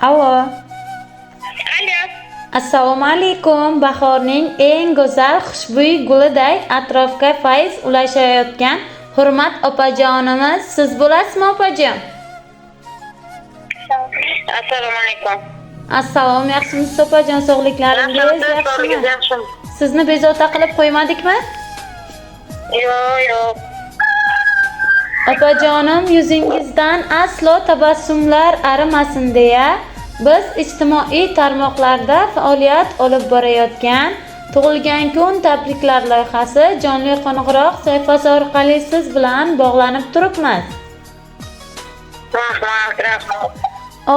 Allo. Alo. Assalomu alaykum. Bahorning eng go'zal xushbo'y guliday atrofga fayz ulashayotgan Hurmat opajonimiz siz bo'lasizmi, opajon? Assalomu alaykum. Assalom, yaxshimisiz, opajon? Sog'liklaringiz yaxshimi? Yaxshimi? Sizni bezovta qilib qo'ymadikmi? Yo'q, yo'q. Opajonim, yuzingizdan aslo tabassumlar arimasin deya biz ijtimoiy tarmoqlarda faoliyat olib borayotgan tug'ilgan kun tabriklar loyihasi jonli qo'ng'iroq sahifasi orqali siz bilan bog'lanib turibmiz. Rahmat, rahmat.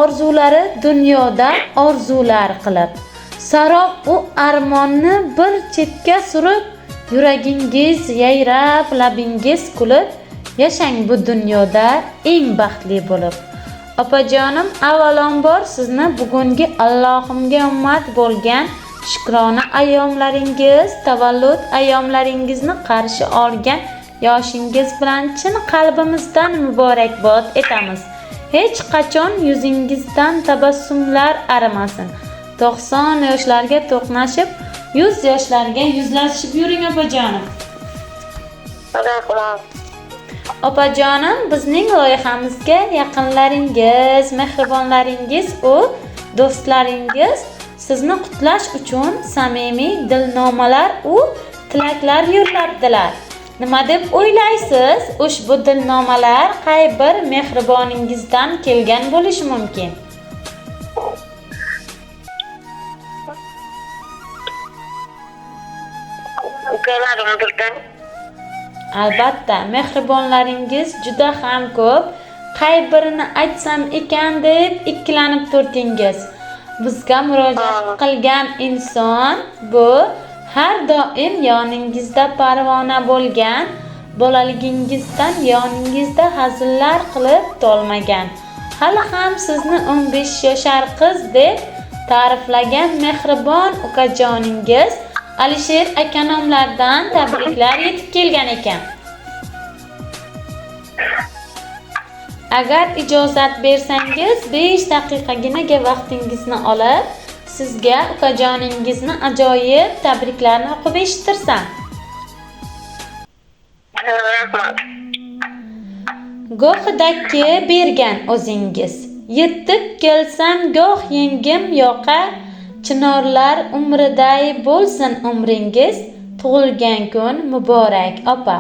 Orzulari dunyoda orzular qilib, sarob u armonni bir chetga surib, yuragingiz yayrab, labingiz kulib, yashang bu dunyoda eng baxtli bo'lib. Opajonim, avvalambor sizni bugungi Allohimga ummat bo'lgan shukrona ayyomlaringiz, tavallud ayyomlaringizni qarshi olgan yoshingiz bilan chin qalbimizdan muborakbod etamiz. Hech qachon yuzingizdan tabassumlar arimasin. 90 yoshlarga to'qnashib, 100 yoshlarga yuzlashib yuring, opajonim. Rahmat. Opajonim, bizning loyihamizga yaqinlaringiz, mehribonlaringiz u do'stlaringiz sizni qutlash uchun samimiy dilnomalar u tilaklar yo'llabdilar. Nima deb o'ylaysiz? Ushbu dilnomalar qay bir mehriboningizdan kelgan bo'lishi mumkin? Ukalarimdirdan. Albatta, mehribonlaringiz juda ham ko'p. Qay birini aytsam ekan deb ikkilanib turdingiz. Bizga murojaat qilgan inson bu har doim yoningizda parvona bo'lgan, bolaligingizdan yoningizda hazillar qilib tolmagan, hali ham sizni 15 yoshar qiz deb ta'riflagan mehribon ukajoningiz Alisher akanomlardan tabriklar yetib kelgan ekan. Agar ijozat bersangiz, 5 daqiqaginaga vaqtingizni olib, sizga ukajoningizni ajoyib tabriklarni o'qib eshittirsam. Rahmat. Gohidaki bergan o'zingiz. Yetib kelsam goh yengim yoqa, chinorlar umriday bo'lsin umringiz, tug'ilgan kun muborak opa.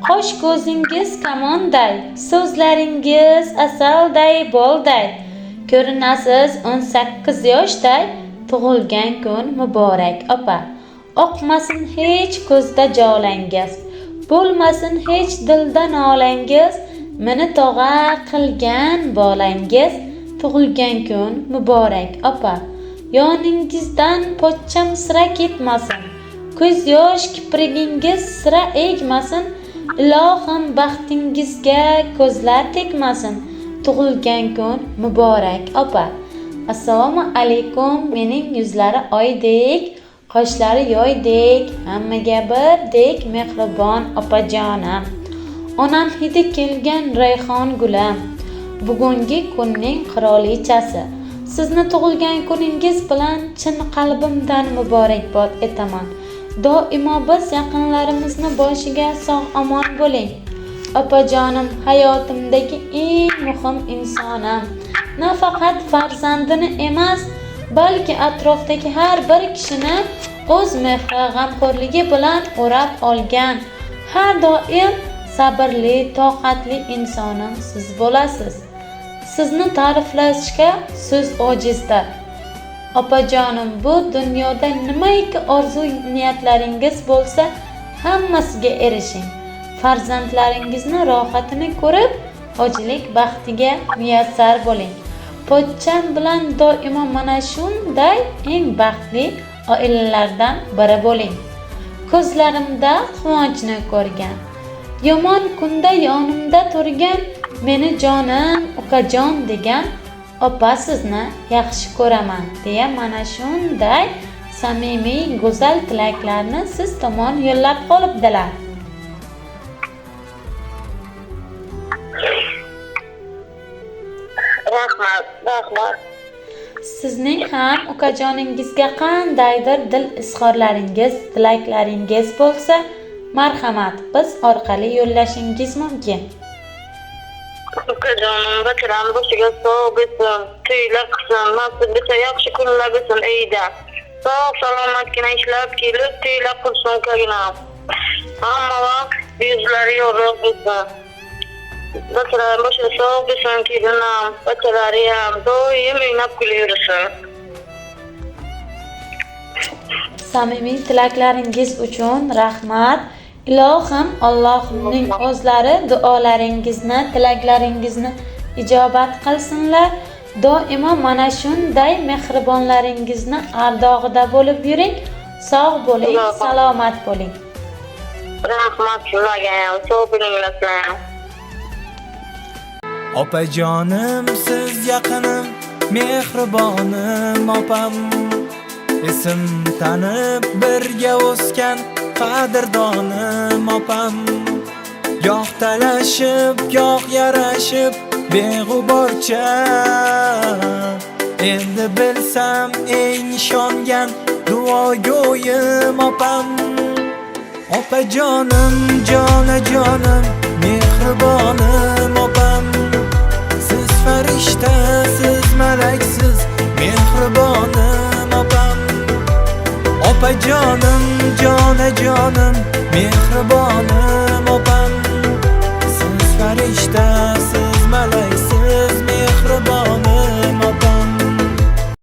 Qosh ko'zingiz kamonday, so'zlaringiz asalday bolday, ko'rinasiz 18 yoshday, tug'ilgan kun muborak opa. Oqmasin hech ko'zda jolangiz, bo'lmasin hech dilda nolangiz, meni tog'a qilgan bolangiz, tug'ilgan kun muborak opa. Yoningizdan pochcham sira ketmasin, ko'z yosh kiprigingiz sira egmasin, ilohim baxtingizga ko'zlar tegmasin, tug'ilgan kun muborak opa. Assalomu alaykum, mening yuzlari oydek, qoshlari yoydek, hammaga birdek mehribon opajonim. Onam hidi kelgan rayhon gulim, bugungi kunning qirolichasi. Sizni tug'ilgan kuningiz bilan chin qalbimdan muborakbod etaman. Doimo biz yaqinlarimizni boshiga sog' omon bo'ling. Opajonim, hayotimdagi eng muhim insonim. Nafaqat farzandini emas, balki atrofdagi har bir kishini o'z mehri, g'amxo'rligi bilan o'rab olgan, har doim sabrli, toqatli insonim siz bo'lasiz. Sizni ta'riflashga so'z ojizdir. Opajonim, bu dunyoda nimaiki orzu niyatlaringiz bo'lsa, hammasiga erishing. Farzandlaringizni rohatini ko'rib, hojilik baxtiga muyassar bo'ling. Pochcham bilan doimo mana shunday eng baxtli oilalardan biri bo'ling. Ko'zlarimda quvonchni ko'rgan, yomon kunda yonimda turgan, meni jonim, ukajon degan opa sizni yaxshi ko'raman deya mana shunday samimiy go'zal tilaklarni siz tomon yo'llab qolibdilar. Rahmat, rahmat. Sizning ham ukajoningizga qandaydir dil izhorlaringiz, tilaklaringiz bo'lsa, marhamat, biz orqali yo'llashingiz mumkin. Ukajonim, bachalarim boshiga sog' bo'lsin, to'ylar qilsin, nasib bo'lsa yaxshi kunlar bo'lsin uyda. Sog' salomatgina ishlab kelib, to'ylar qilsin ukaginam. Hamma vaqt yuzlari yorug' bo'lsin. Bachalarim boshiga sog' bo'lsin, kelinam, bachalari ham doim o'ynab kulib yursin. Samimiy tilaklaringiz uchun rahmat. Ilohim Allohimning o'zlari duolaringizni, tilaklaringizni ijobat qilsinlar. Doimo mana shunday mehribonlaringizni ardog'ida bo'lib yuring. Sog' bo'ling, Ilohim. Salomat bo'ling. Rahmat sizlarga ham, sog' bo'linglar sizlar ham. Opajonim, siz yaqinim, mehribonim opam. Esim tanib birga o'sgan qadrdonim opam. Goh talashib, goh yarashib beg'uborcha. Endi bilsam eng ishongan duogo'yim opam. Opajonim, jonajonim, mehribonim opam. Siz farishta, siz malaksiz, mehribonim opam. Opajonim, jonajonim, mehribonim opam.